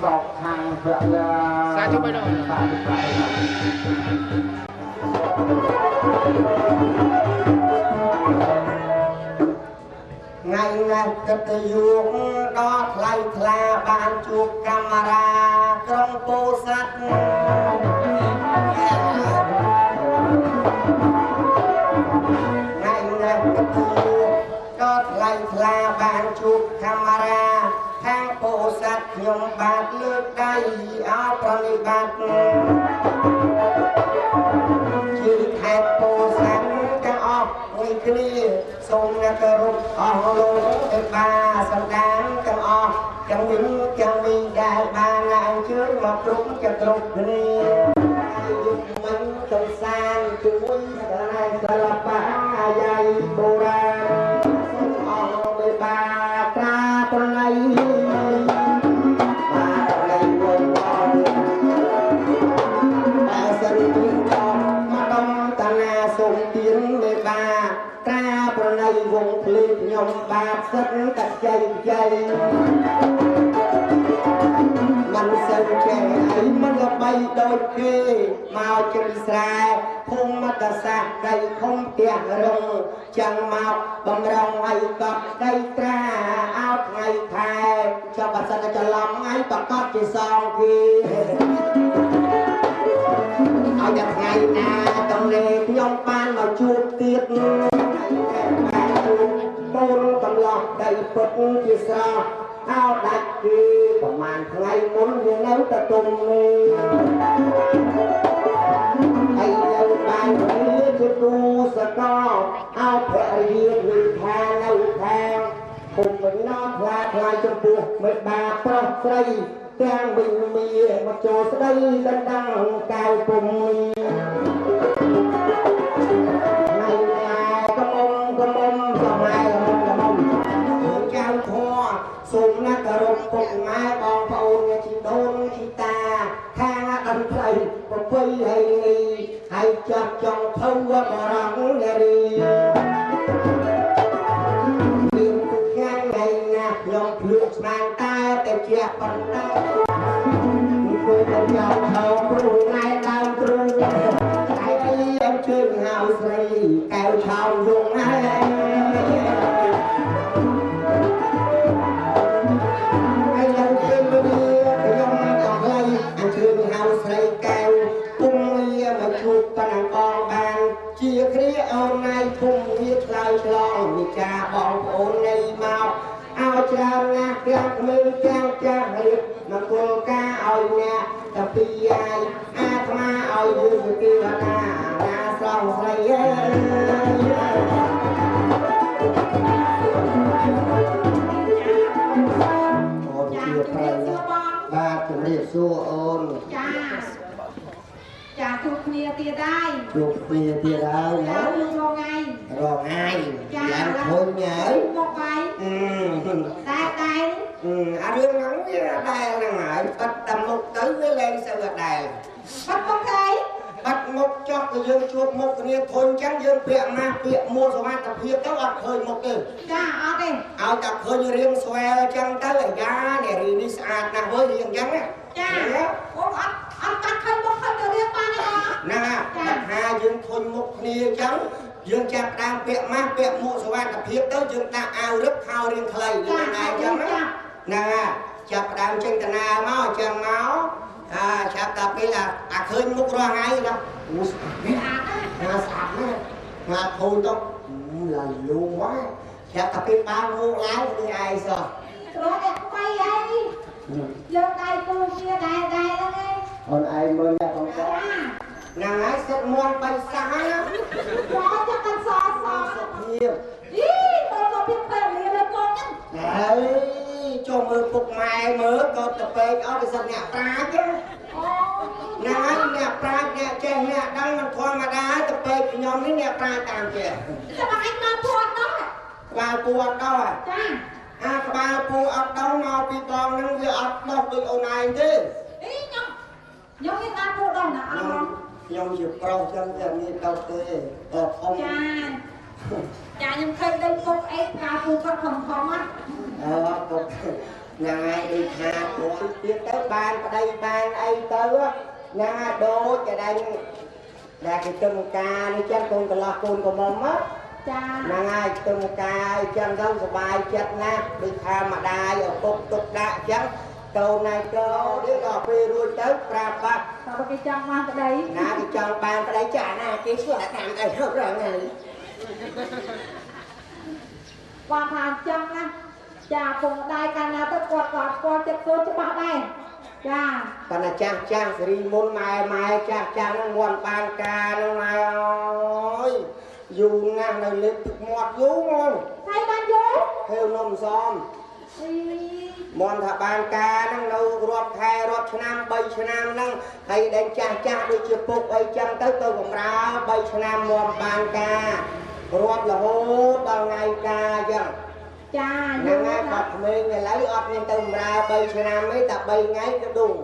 សោកខាងភរិយា សាធុបីដង សាធុបីដងថ្ងៃនេះកិត្តិយសដល់ថ្លៃថ្លាបានជួបកាមេរ៉ាក្រុងពោធិ៍សាត់ថ្ងៃនេះកិត្តិយសដល់ថ្លៃថ្លាបានជួបកាមេរ៉ាខាងពោធិ៍សាត់ខ្ញុំបាទលើកដៃអោប្រណិប័តជាខេត្តពោធិ៍សាត់ទាំងអស់មួយគ្នាសូមអ្នកគោរពអស់លោកទេបាសន្តានទាំងអស់ទាំងវិញទាំងមីដែលបានអញ្ជើញមកគ្រប់จะគ្រប់គ្នាយុគមិញកំសាន្តជាមួយកន្លែងសិល្បៈអាយ៉ៃបុរាណសូមអស់មេបាត្រាប្រណីបាទប្រណីវងអបើសិនពីអមកដំតាណាសូមទៀនមេបាត្រាប្រណីវងភ្លេងខ្ញុំបាទសិតតជ័យជ័យមិនសូវចេះអីមិនល្បីដូចគេមកជាស្រែភូមិមត្តសាស្ត្រដីឃុំផ្ទះរងចឹងមកបំរុងឲ្យកប់ដីត្រាអោថ្ងៃខែចុះបើសិនតែច្រឡំថ្ងៃប្រកាសជាសងគេឲ្យតែថ្ងៃណាតំលេខ្ញុំបានមកជួបទៀតបានជួបកូនកំឡោះដីពិតជាស្រស់អោដាច់គឺប្រហែលថ្ងៃមុនវានៅតែទុំនេះហើយនៅបានគ្នាជាគូសកលអោភរិយាវិថានៅខាងគុំមិនណោថ្លាថ្លៃចំពោះមេបាប្រុសស្រីទាំងវិញមាមកចូលស្ដីដណ្ដឹងកៅពុំថ្ងៃណាកមុំកមុំសម័យកមុំកមុំចៅធัวសូមណាគោរពពុកម៉ែបងប្អូនជីដូនជីតាខាងដន្ត្រីប្រពៃហើយនេះហើយចាស់ចង់ភៅបរងនារីមានថ្ងៃថ្ងៃណាខ្ញុំភ្លក់ស្មានតែតែជាប៉ុន្តែគួរតែចោលថោព្រោះថ្ងៃដើមគ្រូតែអីអញ្ជើញហៅស្រីកែវឆោមយងហើយហើយឡើងពេលវេលាខ្ញុំក៏ខ្លីអញ្ជើញហៅស្រីកែវពុំងាមកជួបប៉ុណ្ណឹងបងបានជាគ្រាអូនណៃពុំងាឆ្លើយឆ្លងវិចាបងប្អូននៃមកឲ្យច្រើនណាស់ទាំងក្មេងទាំងចាស់រៀបមកគោលការឲ្យអ្នកតាពីអាយអាត្មាឲ្យយើងទេវតាណាស្រស់ស្រីអើយអូន ចា ជា ជំ ប្រៃ រាបសួរបង បាទជំរាបសួរអូន ចាចាជួបគ្នាទៀតហើយ ជួបគ្នាទៀតហើយ ចា ណា លោករងថ្ងៃ រងថ្ងៃឡើងធុញហើយ មកបាយ អឺ តែតែ អារឿងហ្នឹងវាដែលហ្នឹងហើយបាត់តែមុខទៅវាលែងសូវដែល បាត់មកស្អី បាត់មុខចុះក៏យើងជួបមុខគ្នាធុញចឹងយើងពាក់ម៉ាស់ពាក់មួកសុវត្ថិភាពទៅអត់ឃើញមុខទេ ចាអត់ទេ ឲ្យតែឃើញរៀងស្វែលចឹងទៅអាយ៉ានេះរីនេះស្អាតណាស់វើយរៀងចឹងណា ចាអូអត់អត់កាត់ឃើញមុខឃើញទៅរៀងបានទេបង ហ្នឹងហើយថាយើងធុញមុខគ្នាចឹងយើងចាប់ដើមពាក់ម៉ាស់ពាក់មួកសុវត្ថិភាពទៅយើងដាក់អាវរឹបខោរៀងខ្លីដូចឯងចឹងណាហ្នឹងហើយចាប់ដើមចេញតាណាមកចឹងមកអាចាប់ដល់ពេលអាឃើញមុខរាល់ថ្ងៃណាអូស្អាត ស្អាតណាស់ ណាស្អាតណាស់ណាខូចទៅឡាយលូមកចាប់តែពេលបានងូឡើងនេះឯងសោះ ព្រោះតែថ្មីអីយើងដៃគូគ្នាដែរដែរហ្នឹងឯង អូនឯងមើលអ្នកបង ចា ហ្នឹងហើយសិតមន់បីសាណា បងចាំកាន់សស សុភាព អីបងមកពីពេលលៀលើកូនហ្នឹង ហើយចូលមើលពុកម៉ែមើលក៏ទៅពេកអត់ទៅសិតអ្នកប្រាជ្ញ អូ ហ្នឹងហើយអ្នកប្រាជ្ញអ្នកចេះអ្នកដឹងមិនធម្មតាទៅពេកខ្ញុំនេះអ្នកប្រាជ្ញតាមចេះ ចាំអញមកពួនដល់ ក្បាលពូអត់ដោះ ចា អាក្បាលពូអត់ដោះមកពីបងហ្នឹងវាអត់ដោះដូចអូនឯងទេ អីខ្ញុំខ្ញុំមានបានពួនដល់ណាអត់បង ខ្ញុំជាប្រុសចឹងតែមានដោះទេអត់ធំ ចាចាខ្ញុំឃើញដូចពុកអីកាពូគាត់ខំខំហ៎ អើពុកហ្នឹងហើយដូចថាគាត់ ទៀតទៅបានប្តីបានអីទៅណាដូចតែដៃដែលគេទឹមការនេះចឹងកូនកន្លោះកូនកំមុំណា ចា ហ្នឹងហើយទឹមការអីចឹងទៅសុបាយចិត្តណាស់ដូចថាម្ដាយឪពុកទុកដាក់ចឹងកូនណៃកោនេះដល់ពេលរួចទៅប្រាប់បាត់ តើគេចង់បានប្តី ណាគេចង់បានប្តីចាណាគេស្គាល់តាមអីហូបរងថ្ងៃ គាត់ថាអញ្ចឹងណាចាពងដៃកាលណាទៅគាត់ក៏ស្គាល់ចិត្តសូច្បាស់ដែរចា ប៉ុន្តែចាស់ចាស់សេរីមុនម៉ែម៉ែចាស់ចាស់ហ្នឹងមុនបានការហ្នឹងម៉ែអើយយូរណាស់នៅលេបទឹកមាត់យូរហ្មង ហើយបានយូរ ហេវនំសំ អី មុនថាបានការហ្នឹងនៅរាប់ខែរាប់ឆ្នាំ3ឆ្នាំហ្នឹងហើយដែលចាស់ចាស់ដូចជាពុកអីចឹងទៅទៅបំរើ3ឆ្នាំមុនបានការរាប់រហូតដល់ថ្ងៃការចឹង ចាយូ ហ្នឹង រ ហើយបា ណាស់ ត់ក្មេងឥឡូវអត់មានទៅបំរើ3ឆ្នាំទេតែ3ថ្ងៃក៏ដួង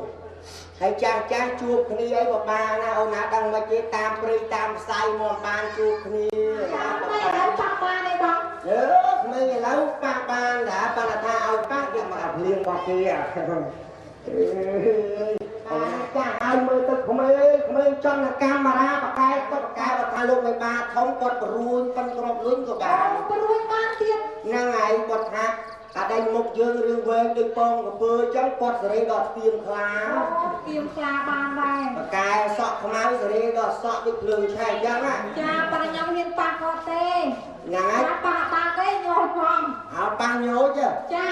ហើយចាស់ចាស់ជួបគ្នាអីពិបាកណាស់អូនណាដឹងមិនទេតាមព្រៃតាមផ្សៃមកបានជួបគ្នា ចាក្មេងឥឡូវប៉ះបានទេបង អឺក្មេងឥឡូវប៉ះបានដែរប៉ុន្តែថាឲ្យប៉ះវាមកអាភ្លៀងរបស់គេអើយអូនចាស់ឲ្យមើលទៅក្មេងក្មេងចង់តែកាមេរ៉ាបកែទៅបកែបើថាលោកមិនបាធំគាត់ព្រួញប៉ិនក្របលុញក៏បាន ព្រួយបានទៀត ហ្នឹងហើយគាត់ថាអាដៃមុខយើងរឿងវែងដូចពងកពើអញ្ចឹងគាត់សេរីដល់ស្ទៀមខ្លា អូគៀមខ្លាបានដែរប កែសក់ខ្មៅសេរីដល់សក់ដូចភ្លើងឆេះអញ្ចឹងណា ចាប៉ុន្តែខ្ញុំហ៊ានប៉ះគាត់ទេ ហ្នឹងហើយ ប៉ះបានទេញយផង អើប៉ះញោច ចា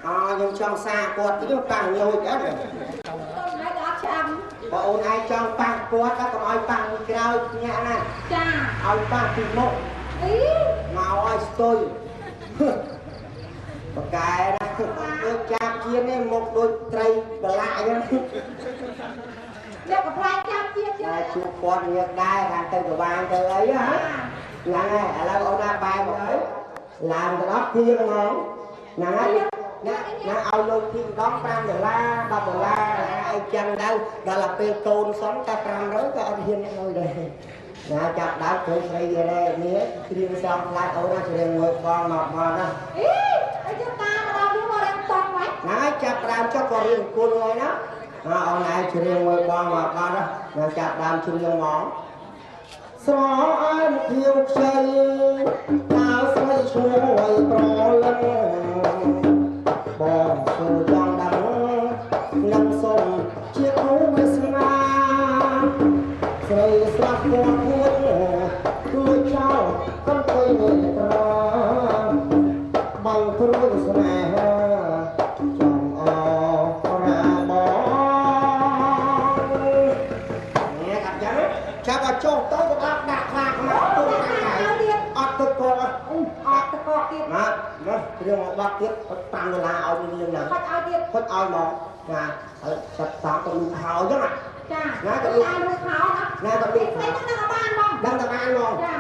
អខ្ញុំចង់សាគាត់ទីប៉ះញោចអត់ ទៅមិនអត់ឆ្អឹង បើអូនឯងចង់ប៉ះគាត់ដល់កុំឲ្យប៉ះពីក្រោយញាក់ណា ចា ឲ្យប៉ះពីមុខ អី មកឲ្យស្ទុយបកែណាដូចចាប់ជានេះមុខដូចត្រីប្រឡាក់អញ្ចឹង អ្នកកំប្លែងចាប់ជាតិជឿ តែជួបគាត់ញឹកដែរខាងទៅកវាងទៅអីហ៎ហ្នឹងហើយឥឡូវអូនណាបែរមកទៅឡើងទៅដល់ធៀងហ្មងហ្នឹងហើយណាណាឲ្យលុយធៀងដល់5ដុល្លារ10ដុល្លារអីចឹងទៅដល់ទៅពេលកូនសុំតែ500ក៏អត់ហ៊ានអ្នកលុយដែរណាចាប់ដើមឃើញស្រីគេនេះត្រៀមសងផ្លាច់អូនណាច្រៀងមួយបងមកមកណា អីអីចាំតាមមកដល់វាមករៀងតង់ហ្នឹង ណាចាប់ដើមចុះក៏រៀងគុណហើយណាណាអូនឯងច្រៀងមួយបងមកដល់ណាចាប់ដើមច្រៀងហ្មងស្រអែមខៀវខ្ចីតើស្រីឈ្មោះឲ្យប្រលឹងបងសូចង់ដឹងនឹងសុំជាគូវាសនាស្រីស្រស់ពណ៌ភួនលួចចោលកុំទៅនេត្រាបាញ់ព្រួយស្នេហាចង់អរាបងនេះអត់ចឹងចាប់ឲ្យចុះទៅក៏ដាក់ដាក់ខ្លាខ្មាស់ទូ អូ ខាង តាម ក្រៅ ទៀត អត់ទឹកគាត់ អត់តកកទៀត ណាណាគ្រឿងមកបាត់ទៀត5ដុល្លារឲ្យនាងណា ហត់ឲ្យទៀត ហត់ឲ្យមកណាឥឡូវចាប់តាមទៅលូខោចឹង ចា ណាក៏លូ តែលូខោណា ណាក៏លូ ស្រីហ្នឹងនឹងបានហ្មង ដឹងតែបានហ្មង ចា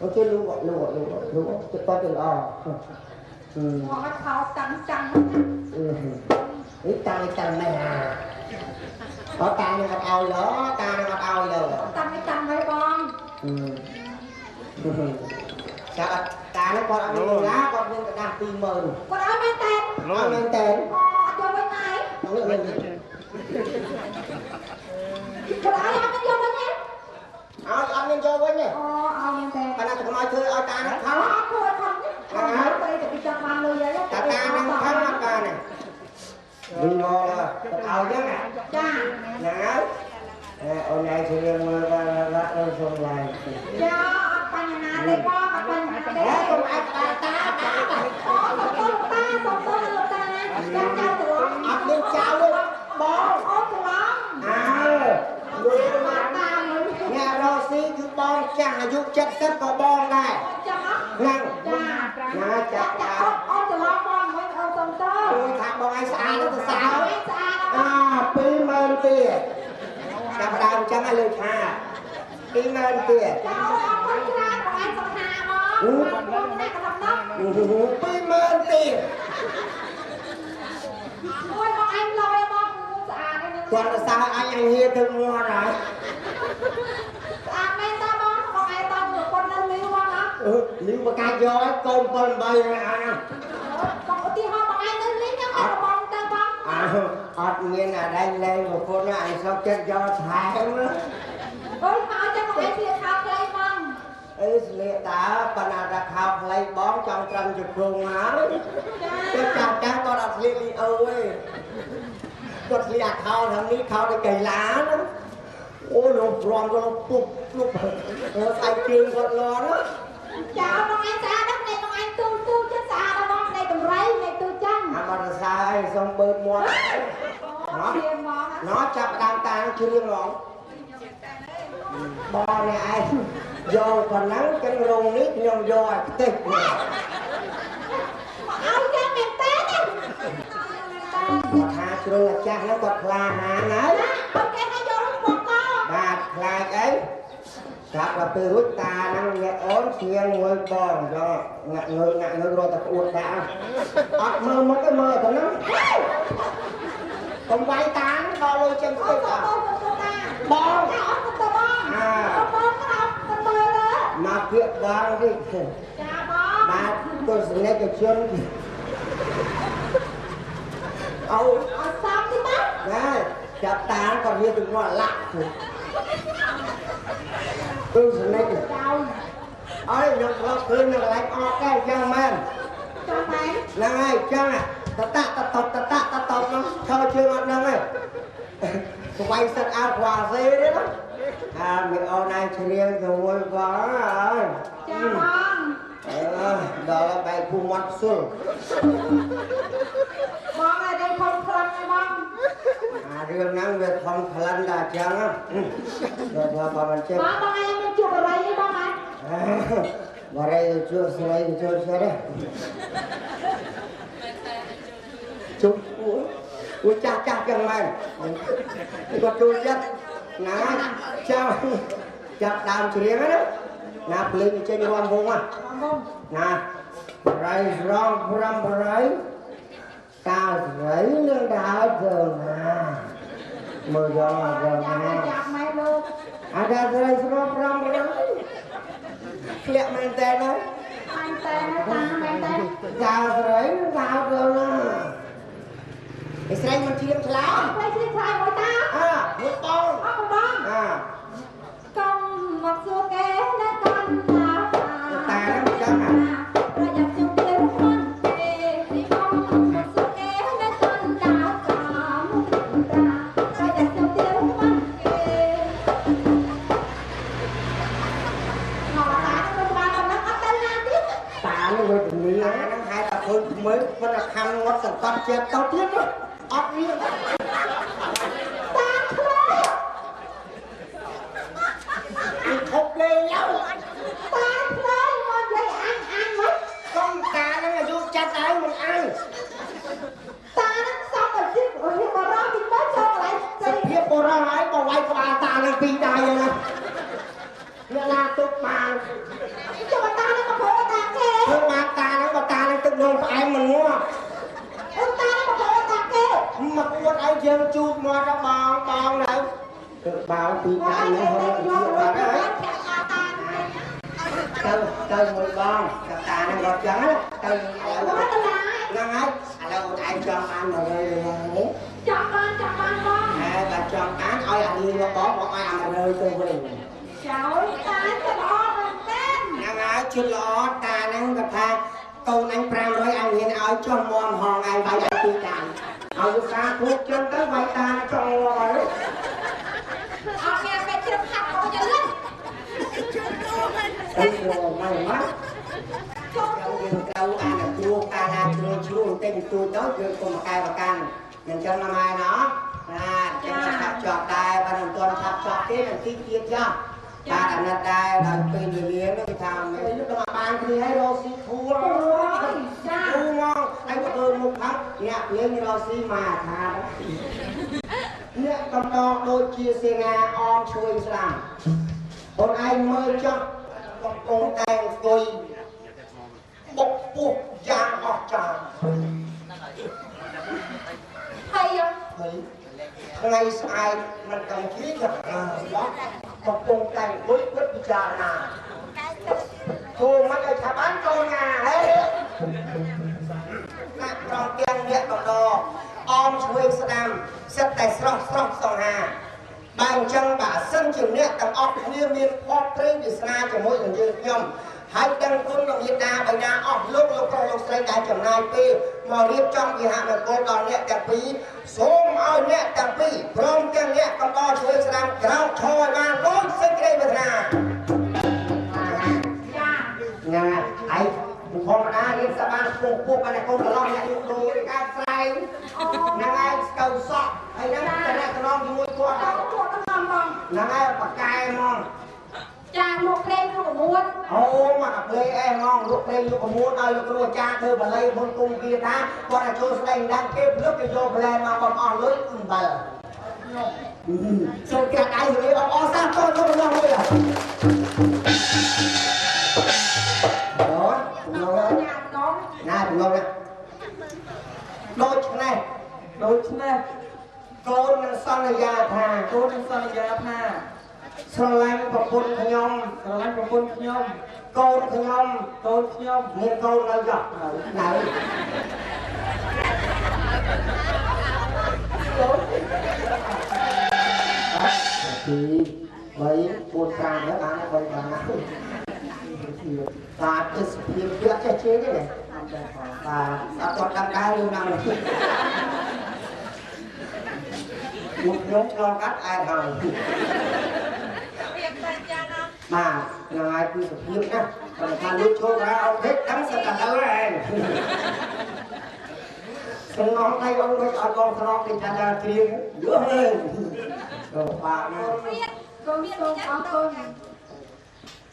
អូគេលូលូលូលូចិត្តតទៅល្អ មកឲ្យខោតាំងតាំង នេះតាំងតាំងណែអត់តានឹងអត់ឲ្យលើតានឹងអត់ឲ្យលើ តាំងតាំងហើយបង ចាអត់តានឹងគាត់អត់មានណាគាត់មានក្រដាស់20000 គាត់ឲ្យមែនតើ អត់មែនតើ អូអត់យកវិញណា នេះវិញ គាត់ឲ្យអត់មានយកវិញទេ ឲ្យអត់មានយកវិញទេ អូឲ្យមែនតើ ប៉ុន្តែកុំឲ្យធ្វើឲ្យតានឹងខំ អត់ធ្វើឲ្យខំទេអត់ទៅតែពីចង់បានលុយហើយ តាតានឹងខំអត់បានទេវិញមកគាត់ឲ្យចឹង ចា ហ្នឹងហើយអូនឯងជឿមើលបានឡាក់ទៅសុំឡាយ ចាអត់បញ្ហាទេបងអត់បញ្ហាទេ ហេកុំអាចតាតាតា អូសុំទោសលោកតាសុំទោសលោកតាចាំចៅច្រឡំ អត់មានចៅទេបង អូច្រឡំ អើលុយ មកតាមលុយ អ្នករស់ស៊ីគឺបងចាស់អាយុ70ក៏បងដែរ ចាំអត់ ហ្នឹង ចា ណាចា ចា ក់ អូនអូនច្រឡំបងមិនអូនសុំទោស ជួយថាបងឯងស្អាតទៅសើ ស្អាត អា20000ទៀតចាប់ដើមអញ្ចឹងឲ្យលើឆា20000ទៀត ចាអូនអរគុណច្រើនបងឯងសង្ហាមកបងណាកណ្ដោះ 20000ទៀត អូយបងឯងលយបងស្អាតហ្នឹង គាត់ទៅសើអញអញហៀទៅមាត់ហើយ ស្អាតមែនតើបងបងឯងតើប្រពន្ធនៅលីវបងអត់ លីវបកាយកឲ្យកូន7 8ហ្នឹងអាហ្នឹង បងឧទាហរណ៍បងឯងនៅលីវហ្នឹងឲ្យបងទៅបង អើ អត់មានអារ៉ែងលែងប្រពន្ធណាអញសុកចិត្តយកថែមណា អើយមកចឹងមកឯងស្លៀកខោខ្លីបង អឺស្លៀកតើប៉ុន្តែថាខោខ្លីបងចង់ត្រឹមជង្គង់ហើយ ចា តែចាស់ចាស់គាត់អត់ស្លៀកលីអូទេគាត់ស្លៀកអាខោខាងនេះខោដូចកីឡាណាអូលោកព្រមទៅពុកពុកស្អែកជើងគាត់លន់ណា ចាបងឯងស្អាតណាស់នេះបងឯងទូទូចឹងស្អាតណាស់បងនៃតម្រៃនៃទូចឹង អាបរសាអីសុំបើកមាត់ អូឈាមមក ណោះចាប់ដើមតាងជ្រៀងហ្មងបងអ្នកឯងយកប៉ុណ្ណឹងចឹងរោងនេះខ្ញុំយកឲ្យខ្ទេច មកឲ្យចឹងមែនតើណា គាត់ថាជ្រុលអាចាស់ហ្នឹងគាត់ក្លាហានហើយ អូខេហើយយកបងក បាទខ្លាចអីស្រាប់ដល់ពេលរួចតាហ្នឹងអ្នកអូនស្ងៀងមួយបងយកងាក់ងើងាក់ងើរត់តែក្អួតដាក់អត់មើលមុខទេមើលទៅហ្នឹងកុំវាយតាដល់លុយចឹង អូ តិច ទៅទៅតា បង ចាអត់ទៅបងបងក្រោបទៅមើល មកពាក្យបងនេះ ចាបង បាទទស្សនិកជនអូ អត់សមទេបង ណាចាប់តាគាត់វាទៅមកលាក់ទស្សនិក ចៅ អើយខ្ញុំធ្លាប់ឃើញនៅកន្លែងអត់ដែរចឹងមែន ចាំមែន ហ្នឹងហើយចឹងតតតតតតតតនោះឈរជើងអត់ហ្នឹងហើយស្វ័យសិតអើខ្វះសេទេណាអាមីអូនឯងច្រៀងទៅមួយបងអើយ ចាបង អឺដល់បែកភូមិមាត់ខ្សុល បងឲ្យដឹងធំខ្លាំងហើយបង អារឿងហ្នឹងវាធំក្លិនដល់ចឹងដល់ថាបងមិនចេះ បងបងឯងមានជួបអីទេបងហ៎ បរិយជួស្រីជួស្រីជុំអូចាស់ចាស់ចឹងមែនគាត់ចូលចិត្តណាចាំចាប់ដើមច្រៀងណាណាភ្លេងចេញរាំវង បង ណាបរិយស្រង5បរិយតាស្រីនឹងដើរទៅណាមើលយកទៅណា ចាប់ម៉ែលោក អាតាស្រីស្រង5បរិយធ្លាក់មែនតើណា មែនតើតាមែនតើ តាស្រីនឹងដើរទៅណាឯស្រីមិនជ្រៀងឆ្លើយ ស្រីជ្រៀងឆ្លើយមួយតា អើមួយបង អរបង អើ កុំមកសួរគេណាកាន់តា តាហ្នឹងចឹងហ่ะ ប្រយ័ត្នខ្ញុំទៅមិនទេកុំមកសួរគេណាកាន់តាកំតាប្រយ័ត្នខ្ញុំទៅមិនគេមកតាទៅបានដល់ហ្នឹងអត់ទៅណាទៀត តានឹងវេទនាហ្នឹងហេតុតែឃើញក្មេងប៉ុន្តែខំងត់សង្កត់ចិត្តទៅទៀតអត់មាន តាខ្លោ អញឈប់លេងហើយ តាខ្លោមកនិយាយអញអញមក កុំតាហ្នឹងអាយុចិត្តហើយមិនអញ តានឹងសំអាជីពរៀបរងទីមើលចូលកន្លែង សភាពបុរសហើយបើវាយក្បាលតានឹងពីរដៃហ្នឹងណាអ្នកណាទុកបាន ចុះតានឹងមកព្រោះតាគេ ធ្វើបាបតាហ្នឹងបើតានឹងទឹកនោមផ្អែមមិនងាប់ អឺតានឹងមកព្រោះតាគេ មកអួតឲ្យយើងជូតមាត់ដល់បងបងទៅទៅបោពីរដៃហ្នឹងហត់ យក បាត់ហើយ តា ទៅទៅមួយបងតាហ្នឹងរត់ចឹងណាទៅឥឡូវ មកតឡា ហ្នឹងហើយឥឡូវអូនឯងចង់បាន100ដុល្លារនេះ ចង់បានចង់បានបង ហើយបើចង់បានឲ្យអាលីមកបងបងឲ្យអា100ទៅវិញ ចៅតាទៅល្អមែនទេ ហ្នឹងហើយជិតល្អតាហ្នឹងគាត់ថាកូនអញ500អញហ៊ានឲ្យចុះមមហងឯងវាយឲ្យពីរតាឲ្យឧស្សាហ៍ធូបចឹងទៅវាយតាចង់ងាប់ហើយ អត់មានពេលជ្រឹបហាត់មកយ៉ាងលឹង អីមកមកមក ចូល យើងត្រូវអានគ្រូកាលណាជ្រុលជ្រុលបន្តិចបន្តួចទៅយើងកុំកែប្រកាន់អញ្ចឹងណាម៉ែណោះណាអញ្ចឹងឆាប់ចប់ដែរបើមិនទាន់ឆាប់ចប់ទេនឹងទីទៀតចុះបាទអាណិតដែរដល់ពេលវេលានោះគេថាមិនដល់បានគ្នាហើយរកស៊ីធួ អូយចា ធូមកហើយបើធ្វើមុខផឹកអ្នកលេងរកស៊ីមកថាអ្នកកំដរដូចជាសេនាអមឆ្វេងស្ដាំអូនឯងមើលចុះកំពុងតែអង្គុយបុកពោះយ៉ាងអស្ចារ្យ ហើយ ហើយថ្ងៃស្អែកមិនកំជាក៏កំពុងតែអង្គុយពិតពិចារណាធ្វើមិនឲ្យថាបានកូនណាហេណាប្រងទាំងអ្នកកំដរ អមឆ្វេងស្ដាំសិតតែស្រស់ស្រស់សង្ហាបើអញ្ចឹងបើសិនជាអ្នកទាំងអស់គ្នាមានភ័ព្វព្រេងវាសនាជាមួយនឹងយើងខ្ញុំហើយដឹងគុណនឹងមេដាបៃតាអស់លោកលោកប្រុសលោកស្រីដែលចំណាយពេលមករៀបចំវិហារមង្គលដល់អ្នកទាំងពីរសូមឲ្យអ្នកទាំងពីរព្រមទាំងអ្នកកំដរឆ្វេងស្ដាំក្រោកឈរឲ្យបានដូចសេចក្តីប្រាថ្នា ចា ណាឯងធម្មតារៀនសបានខ្ពង់ខ្ពស់បានតែកូនកន្លោះអ្នកលក់ដូរកើតស្រែងហ្នឹងឯងស្កូវសក់ហើយហ្នឹងតំណតំណងជាមួយគាត់ ដល់ពួកតំណបង ហ្នឹងឯងប៉កែហ្មង ចាលោកព្រេងលោកប្រមួន អូមកអាភ្លេអេហ្មងលោកព្រេងលោកប្រមួនឲ្យលោកគ្រូអាចារ្យធ្វើបល័យមុនគុំគាថាគាត់ឲ្យចូលស្ដីដឹងគេភ្លឹកគេយកប្លែមកបំអស់លុយអំបិលសូមក្រាក់ដៃសម្រាប់អបអរសាទរចូលមកមួយអូអូ ចាម្ដង ណាកំឡុងណាដូច្នេះ ដូច្នេះ កូននឹងសន្យាថា កូននឹងសន្យាថា ស្រឡាញ់ប្រពន្ធខ្ញុំ ស្រឡាញ់ប្រពន្ធខ្ញុំ កូនខ្ញុំ កូនខ្ញុំ មានកូននៅចុះនៅកូន2 3 4 5ហើយបាន3បានបាទទេសភាពវាអត់ចេះជេរទេណាបាទអត់ទាន់ដឹងដែររឿងណាមួយពួកខ្ញុំឆ្លងកាត់អែតហើយបាទហ្នឹងហើយគឺសភាពណាគាត់ថាលួចចូលការអូខេដឹងសិតតែដល់ហើយសំណងដៃអូនមិនឲ្យកងស្រកគេចាត់ដល់ជ្រៀងយល់ហើយបាទណា កូនសូមអរគុណ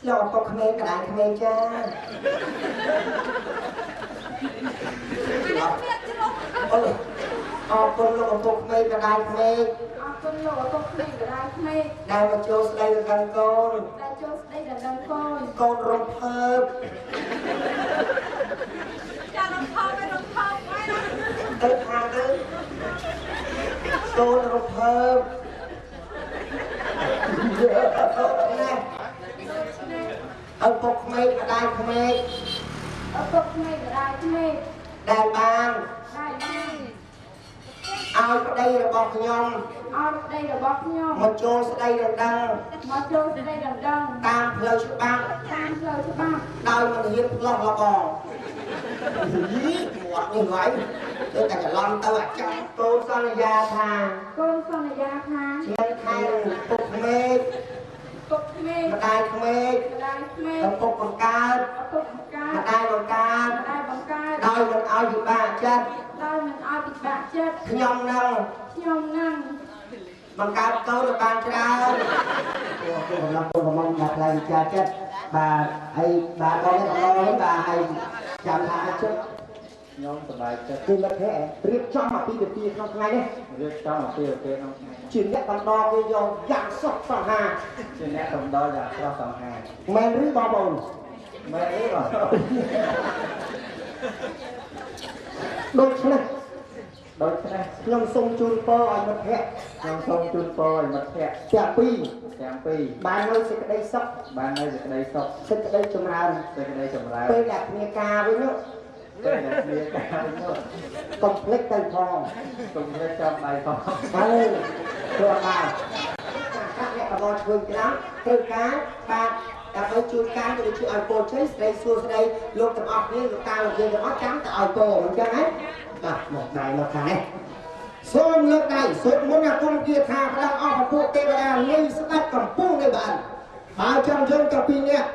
លោកឪពុកក្មេងកណ្ដាលក្មេងចាអរគុណលោកឪពុកក្មេងកណ្ដាលក្មេង អរគុណលោកឪពុកក្មេងកណ្ដាលក្មេង ដែលមកចូលស្ដីដល់កូន ដែលចូលស្ដីដល់កូនកូនរំភើប ចារំភើបរំភើបហើយណា ទៅខាងទៅកូនរំភើបណាឪពុកក្មេងម្ដាយក្មេង ឪពុកក្មេងម្ដាយក្មេង ដែលបាន ដែលបាន ឲ្យប្តីរបស់ខ្ញុំ ឲ្យប្តីរបស់ខ្ញុំ មកចូលស្ដីដណ្ដឹង មកចូលស្ដីដណ្ដឹង តាមផ្លូវច្បាប់ តាមផ្លូវច្បាប់ ដោយមិនហ៊ានផ្លោះលបងយីមាត់នេះហើយទៅតែច្រឡំទៅអាចចាំកូនសន្យាថា កូនសន្យាថា ជាខែពុកក្មេក ពុកក្មេកម្ ដាយក្មេកម្ ដាយក្មេក ឪពុកបង្កើត ឪពុកបង្កើត ម្ដាយបង្កើត ម្ដាយបង្កើត ដោយមិនឲ្យពិបាកចិត្ត ដោយមិនឲ្យពិបាកចិត្ត ខ្ញុំនឹង ខ្ញុំនឹង បង្កើតកូនឲ្យបានច្រើនខ្ញុំកំឡុងកូនកំឡុងដល់ផ្លែវិចារចិត្តបាទហើយបាទបងនេះកំឡុងនេះបាទហើយចាំថាអាចចិត្ត ខ្ញុំសប្បាយចិត្ត គឺមិត្តភក្តិរៀបចំអាពាហ៍ពិពាហ៍ក្នុងថ្ងៃនេះ រៀបចំអាពាហ៍ពិពាហ៍ក្នុងថ្ងៃ ជាអ្នកកំដរគេយកយ៉ាងសុខសង្ហា ជាអ្នកកំដរយ៉ាងស្រស់សង្ហា មែនឬបងប្អូន មែនទេបង ដូច្នេះ ដូច្នេះ ខ្ញុំសូមជូនពរឲ្យមិត្តភក្តិ ខ្ញុំសូមជូនពរឲ្យមិត្តភក្តិ ទាំងពីរ ទាំងពីរ បាននៅសេចក្តីសុខ បាននៅសេចក្តីសុខ សេចក្តីចម្រើន សេចក្តីចម្រើន ពេលដែលគ្នាការវិញនោះ ពេលដែលគ្នាការវិញនោះ កុំភ្លេចទៅផង កុំភ្លេចចាំដៃផង ហើយព្រោះបាទអ្នកកបឆ្វេងច្រាំត្រូវការបាទដើម្បីជួយការទៅជួយឲ្យពរជ័យស្រីសួស្តីលោកទាំងអស់គ្នាលោកតាលោកយាយទាំងអស់ចាំតែឲ្យពរអញ្ចឹងណាបាទមកដៃមកខាងនេះសូមលើកដៃសូត្រមន្តអាគមគាថាផ្ដាំអស់ពពួកទេវតានៃស្ដេចកំពូលនៃបានបើចង់យើងទាំងពីរនាក់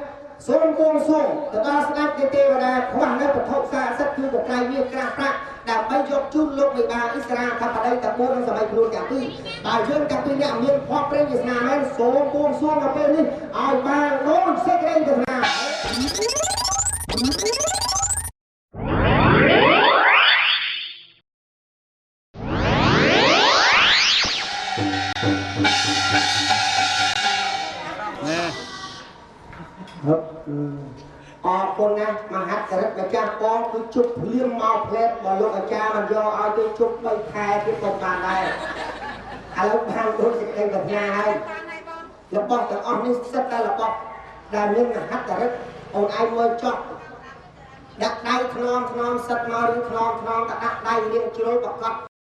សូមគងសួងទៅដល់ស្ដេចទេវតាខ្វះនៅវត្ថុស័ក្តិសិទ្ធិគឺកត្រៃមាសក្រាស់ប្រាក់ដើម្បីយកជូនលោកមេបាអ៊ីស្រាអធិបតីទាំង4និងសម័យខ្លួនទាំងពីរបើយើងទាំងពីរនាក់មានភ័ព្វព្រេងវាសនាមែនសូមគងសួងដល់ពេលនេះឲ្យបានដូចសេចក្តីប្រាថ្នា អរគុណណាស់មហាចរិតម្ចាស់បងគឺជប់ភ្លាមមកផ្លែតបើលោកអាចារ្យមិនយកឲ្យទេជប់3ខែទៀតក៏បានដែរឥឡូវបានដូចសេចក្តីប្រាថ្នាហើយរបស់ទាំងអស់នេះសិតតែរបស់ដែលមានមហាចរិតអូនឯងមើលចោះដាក់ដៃថ្នមថ្នមសិតមករៀងថ្នមថ្នមតែដាក់ដៃរៀងជ្រុលប្រកប